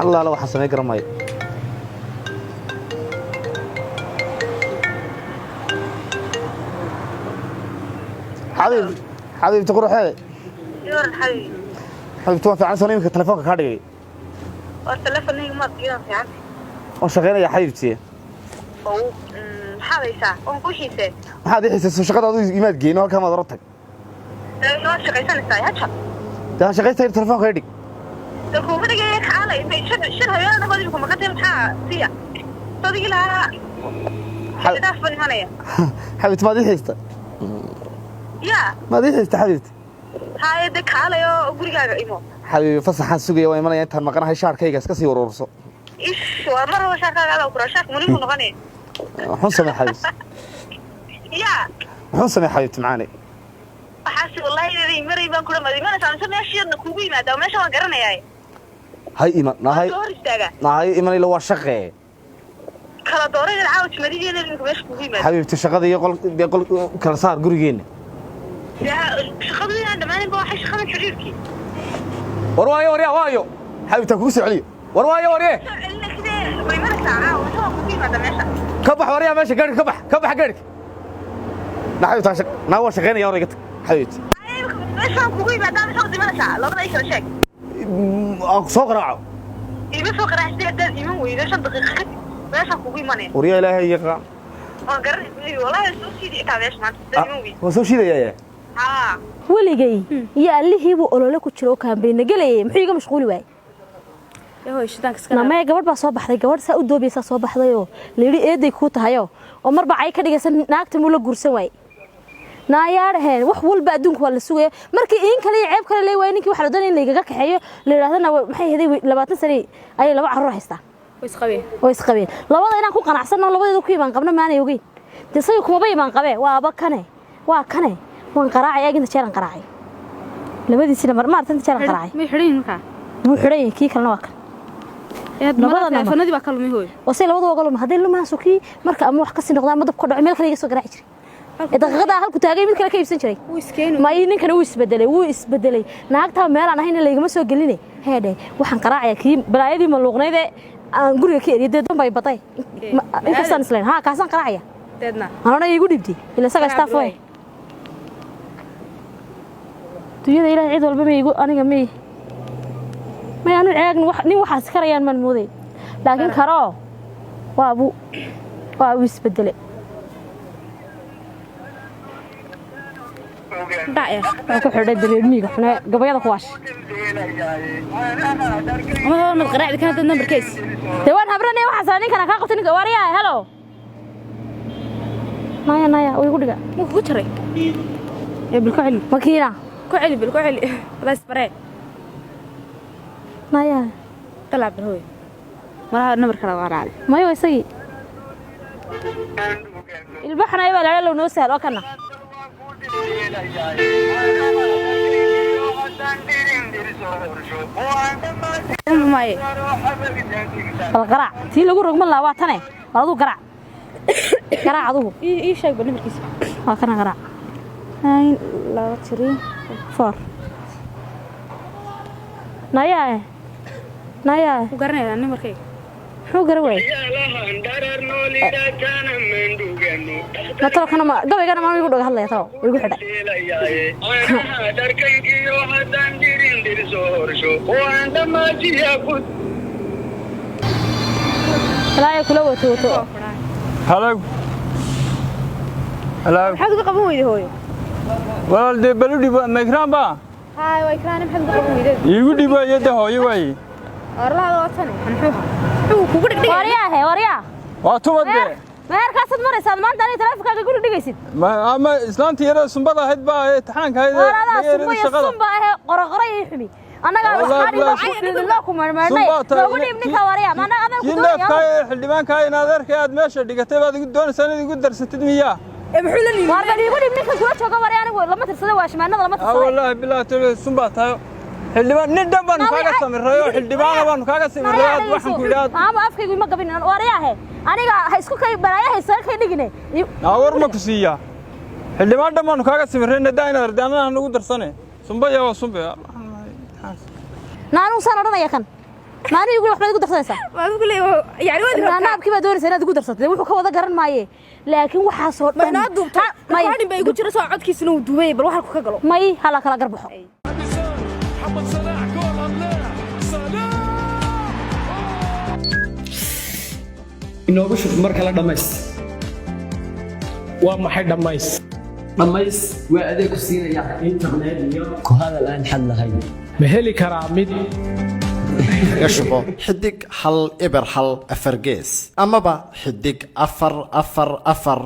Allaala waxaan samayn garan maayo. Xabiib, xabiibti quruxee. Yoran xabiib. Xabiibti, waan fiican. Soo iminka telefoonka kaa dhigay. Waa telefoonayga, maad iidan fiican. Waan shaqaynaya, xabiibti. Oo maxaad haysaa? Waan ku xiisee. Maxaad ii xiisayso? Shaqada adu imaad geyno, halkaa maad hor tag. Waad shaqaysanaysaa haja. Dee aan shaqaystay, telefoonka ii dhig. Dee kuuga dhigaya, kaalay intay shan habeenada baad imika maqantay, maxaa siya sodigii lahaa daaf baan imanaya. Xabiibti, maad ii xiista? Yaa? Maad ii xiista, xabiibti? Haye, dee kaalay oo gurigaaga imo. Xabiibi, fasaxaan sugaya, waan imanaya. Intaan maqanahay shaarkayga iska sii ururso. Ish, waa mar raba shaarkaaga adaa kura shaarka mulimu noqonaya. Muxuu samey, xabiibti? Yaa? Muxuu samey, xabiibti macaane? Waxaasi wallahi inay maray baan kula maad imanaysaa mise meeshiina kuugu yimaadaa? Meesha waan garanayaa. Hay iman nahay. Soo hor istaagaa. Nahay iman ila waa shaqee. Kala dooray caawa jimadigeeda imika meesha kuugu yimaada. Xabiibti, shaqada iyo qol dee qol kala saar gurigeenna. Shaqadu inaan dhammaanin ba, waxay shaqadan xiriirkii. War waayo, warya waayo, xabiibti aan kugu soo celiyo. War waayo, warye. Soo celina sidee? Ma imanaysaa caawa mise waan kuugu yimaada meesha? Ka bax waryaa meesha, gaadhka ka bax, ka bax gaadhka. Na xabiibti, naa waa shaqaynaya, war iga tag, xabiibti. Meesha waan kuugu yimaadaa mise waad imanaysaa? Labada ii kala sheeg. Aan ku soo qaraaco. Ima soo qaraac sidee? Haddaad iman weydo 5 daqiiqo kadib meeshaan kuugu imanaya. Waryaa, ilaahay yaqaan. Waan garanay wallahi, soo siidi itaa meesha maanta haddaad iman weydo. Waan soo shiidayaa. Haa. Weligay iyo allihiibuu olole ku jiro oo kaambayna gelayay, muxuu iga mashquuli waayey? Yahoy, shitaanka iska. Namaya, gabadh baa soo baxday, gabadh saa u doobaysaa soo baxdayoo layidhi eeday kuu tahayoo oo marba cay ka dhigaysa, naagta muu la guursan waayey? Naayaa dhaheen, wax walba adduunka waa la sugaya. Markii iin kale iyo ceeb kale lee waayey, ninkii waxa la doonaya in laygaga kaxeeyo, la yidhahdana maxay heday, 20 sane ayay laba carruur haystaa. Way isqabeen. Oo isqabeen. Labada inaan ku qanacsanno, labadeeda ku imaan qabno maanay ogeyn. Dee isaga kumaba imaan qabee, waaba kane, waa kane. Waan qaraacay, eeg inta jeeran qaraacay labadiisina mar maarta, inta jeeran qaraacay. May xidhan yihiin markaa? Wuu xidhan yahay, kii kalena waa kan. Labada number. Telefoonadii baa ka lumay, hooy. Oo say labada oga luma? Hadday lumaaso kii marka ama wax kasii noqda ama dab ka dhaco, meel kale iga soo garaaci jiray ee daqiiqadaa halku taagay mid kale ka iibsan jiray. Wuu iskeeni. Ma ii ninkana wuu isbedelay, wuu isbedelay. Naagtaa meelaan ahayn laygama soo geline. Heedhe, waxaan qaraacayaa kii balaayadii maluuqnayd ee aan guriga ka eriyay. Dee dan bay baday inkastaan islayn. Haa, kaasaan qaraacaya. Deedna. Anona igu dhibtay ila isaga staff way dunyada ilaahay cid walba may igu aniga may anu ceegn wax nin waxaas karayaan maan mooday, laakiin karoo waabu waa uu isbedelay. Dhacya. Waa ku xidhay dareermiiga xune gabayada kuwaash. Ama hore mad qaraacdi kan hadda numberkiis. Dee waan habranaya, waxaas ninkana kaa qabtay ninka waaryahay. Hello, naya, naya, way igu dhiga. Muu kugu jaray ee bil ku celi. Makiina. Ku celi, bil ku celi, bas bare. Naya. Dalac bil, hooy, malaha number kale qaraacdi. Mayo, waa isagii ilbaxnaya baa lala low noo sahal oo kana. Maye. Bal garaac, tii lagu rogman lahaa waa tane. Bal aduu garaac, garaac adugu. Ii sheeg bal numberkiisa. Waa kana, garaac. 9 2 3 4. Naya, naya. Ku garanayaa numberkayga. Muxuu garan waayey natalo kana ma gabaygana maan igu dhaga hadlaya talo igu xidhay. Ilaahay kula wato wato. Hello. Hello. Maxaad uga qaban weyday, hooyo? Walaal, dee balu dhibo mikraan ba. Haay, waa ikraani, maxaad uga qaban weyday? Iigu dhibo iyada, hooyo waaye. Orlaada waa tani, muxuu muxuu kugu dhigdhigay? Wariyaahe, wariyaa. Waa tumad dee. Meherkaasaad maraysaad maanta aniga taleefonkaaga guri dhigaysid. Ma ama islaantii yarada sumbada ahayd baa imtixaanka ahayd. Waradaa sumba iyo sumba ahe, qoraqoray ii xumi annagaa. Wallahi waxaadhibaa ku marmarnay. Sumbaa tahay. Noogu dhiib ninka wariya maana adan ku kii doonaya. neefkaa ee xildhibaankaa in adeerka aad meesha dhigatay baad igu doonaysaa inaad igu darsatid miyaa? Ee muxuu la yimi? Waar bal iigu dhiib ninka kula jooga wariya, anigu lama tirsada, waa shimaanada lama Ah, tirsada. Wallaahi bilaahi taala sumbaa tahay. Xildhibaan nin dhan baanu kaaga samirray oo xildhibaana baanu kaaga samirray, aad waxaan ku idhaad. Maama, afkaygu ima gabin wariyaahe, aniga ha isku kay balaayo haysaga kay dhigine. Naa, war ma ku siiyaa? Xildhibaan dhan baanu kaaga samirray, nadaa inaad ardaanadaha nagu darsane. Sumba yaa waa sumbe. Naanuu saan odhanaya kan. Maalin igu waxbaad igu darsanaysaa. Waa ku leeyahay, yani waad rabtaa. Naabkii baa doonaysa inaad igu darsato. Dee wuxuu ka wada garan maaye, laakiin waxaasoo Ma dhan inoo duubtay? Ha, may. Recording baa igu jira, soo codkiisuna uu duubay. Bal wax halku ka galo. May, hala kala garbaxo. محمد صلاح، جول ام لا؟ صلاح! Inoogu shub mar kale Dhammays. Waa maxay Dhammays? Dhammays waa adeeg ku siinaya internet iyo ku hadal aan xad lahayn. Ma heli karaa mid Kaga shubo *104# amaba *444##.